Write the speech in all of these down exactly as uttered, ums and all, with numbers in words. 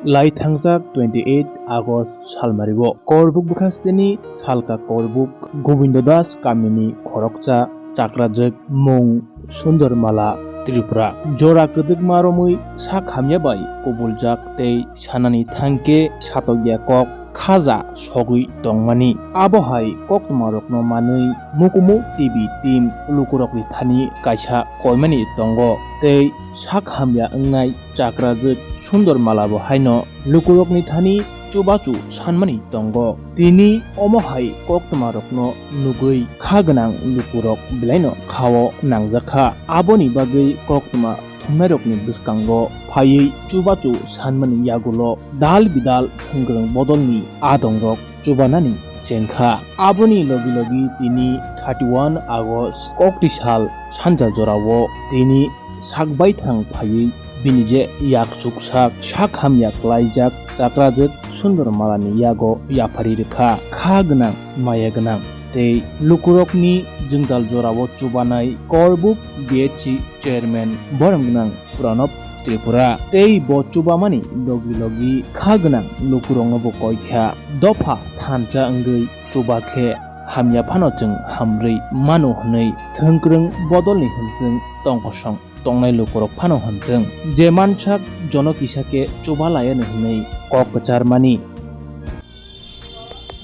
Lai thangjak twenty eight August salmario Korbuk bwkhasteni salka Korbuk Gobindo Das kamini khoroksa chakrajwk mung Sundormala Tripura. Jora kwdwkma romwi sak hamya bai kubuljak tei sanani thangkhe satokya kok khaja sogwi tongmani. Abo hai koktwmarokno manwi Mukumu T V team lukurokni thani kaisa koimani tongo tei sak hamya wngnai chakrajwk Sundormala bo haino lukurokni thani chubachu sanmani tongo. Tini omo hai koktwmarokno nugwi kha gwnang lukurok belaino khao nangjakha. Aboni bagwi koktwma thumnairokni bwskango phaiwi chubachu sanmani yagulo dal bidal thwngkwrwng bodolni adongrok chubanani chengkha. Aboni logi logi tini thirty one August kokti sal sanja jorao tini sak baithang phaiwi bini je yak chuksak sak hamya klaijak chakrajwk Sundormalani yago yaphari rwkha. Kha gwnang, maya gwnang tei lukurokni jwngjal jorao chubanai Korbuk B H C chairman borom gwnang Pranab Tripura tei bo chubamani logi logi kha gwnang lukurokno bo koikha dopha thansa wngwi chuba khe hamya phano chwng hamrwi mano hwnwi thwngkwrwng bodolni hwntwng tongkosong tongnai lukurok phano hwntwng je mansak jono kisa khe chuba layano hwnwi kok kwcharmani.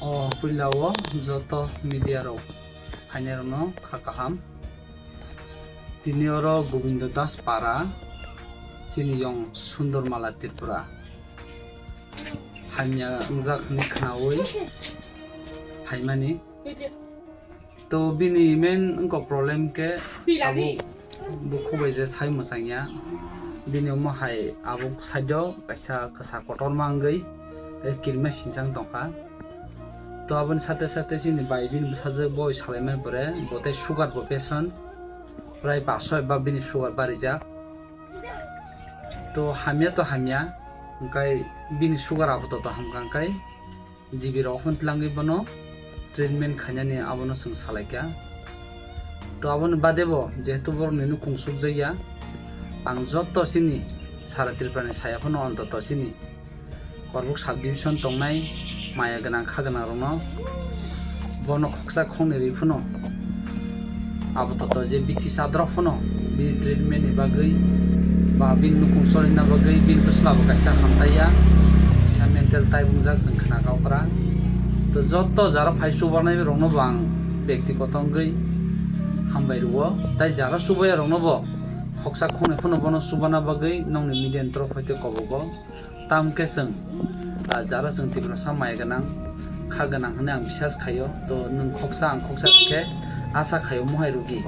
O puila o joto media rok phainairokno kha kaham. Tini oro Gobindo Das para chini yong Sundormala Tripura hamya wngjak hwnwi khnaui phaimani. To bini main wngkha problem khe abo bo khubai je sai mwchangya. Bini omo hai abo side o kaisa kwsa kotorma wngwi tei kirima sinchang tongkha. To aboni sate sate chini bai bini bwsajwk boi salaimani pore bo tei sugar bo patient, prai paso eba bini sugar barijak. To hamya to hamya, hwnkhe bini sugar apatot hamkha hwnkhe G B rok hwn tlangwi bono treatment khainani abono chwng salaikha. To aboni bade bo jehetu borokni nukhung sukjakya, ang joto chini sara Tripurani saya phano ontoto chini Korbuk sub division tongnai maya gwnang kha gwnang rokno bono khoksa khoknwi rwi phano abo toto je bithi chadrok phano bini treatment ni bagwi ba bini nukhung chorina bagwi bini bwsla bo kaisa hamtaiya, kaisa mental type wngjak chwng khna kha okra. To joto jaro phai chubarnai rokno bo ang bektigoto wngwi hambai rwo, tai jaro chubaya rokno bo khoksa khoknwi phano bono chubana bagwi nokni media ni torof hoite kobogo. Tamo khe chwng, ah, jara chwng Tiprasa maya gwnang, kha gwnang hwnwi ang bisas khaio. To nwng khoksa, ang khoksa khe asa khaio mohai rugi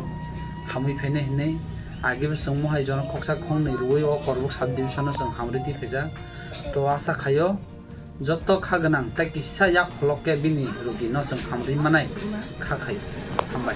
hamwi phainai hwnwi. Agebo chwng mohai jono khoksa khoknwi rwui o Korbuk sub division o chwng hamrwi twi phaijak. To asa khaio joto kha gwnang tei kisa yak pholok khe bini rugi no chwng hamrwi manai kha khaio. Hambai.